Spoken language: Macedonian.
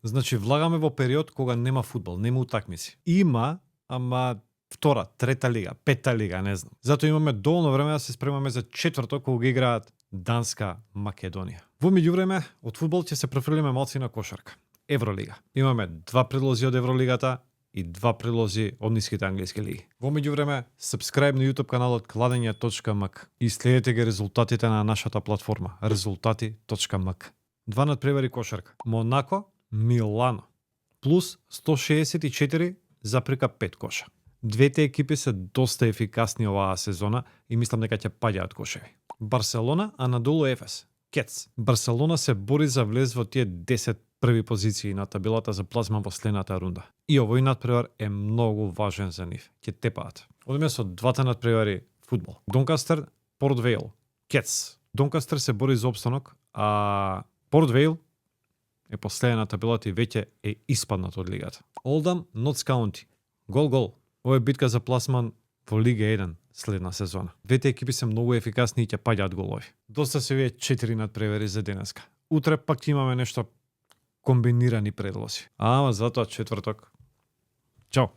Значи влагаме во период кога нема фудбал, нема утакмици. Има, ама втора, трета лига, пета лига, не знам. Затоа имаме доволно време да се спремаме за четврток кога ги играат Данска, Македонија. Во меѓувреме, од фудбал ќе се префрлиме малци на кошарка. Евролига. Имаме 2 предлози од Евролигата и 2 предлози од ниските англиски лиги. Во меѓувреме, subscribe на YouTube каналот kladeња.mk и следете ги резултатите на нашата платформа rezultati.mk. 2 надпревари кошарка. Монако, Милано плюс 164,5 коша. Двете екипи се доста ефикасни оваа сезона и мислам дека ќе паѓаат кошеви. Барселона, а надолу Ефес. Кец. Барселона се бори за влез во тие 10 први позиции на табелата за плазма во следната рунда. И овој надпревар е многу важен за нив. Ќе тепаат. Одиме со двата надпревари фудбал. Донкастер, Порт Вейл. Кец. Донкастер се бори за опстанок, а Порт Вейл е последен на табелата и веќе е испаднат од лигата. Олдам, Нотс Каунти. Гол. Ова е битка за пласман во Лига 1 следна сезона. Двете екипи се многу ефикасни и ќе паѓаат голови. Доста се вие 4 надпревари за денеска. Утре пак ќе имаме нешто комбинирани предлози. Ама затоа четврток. Чао!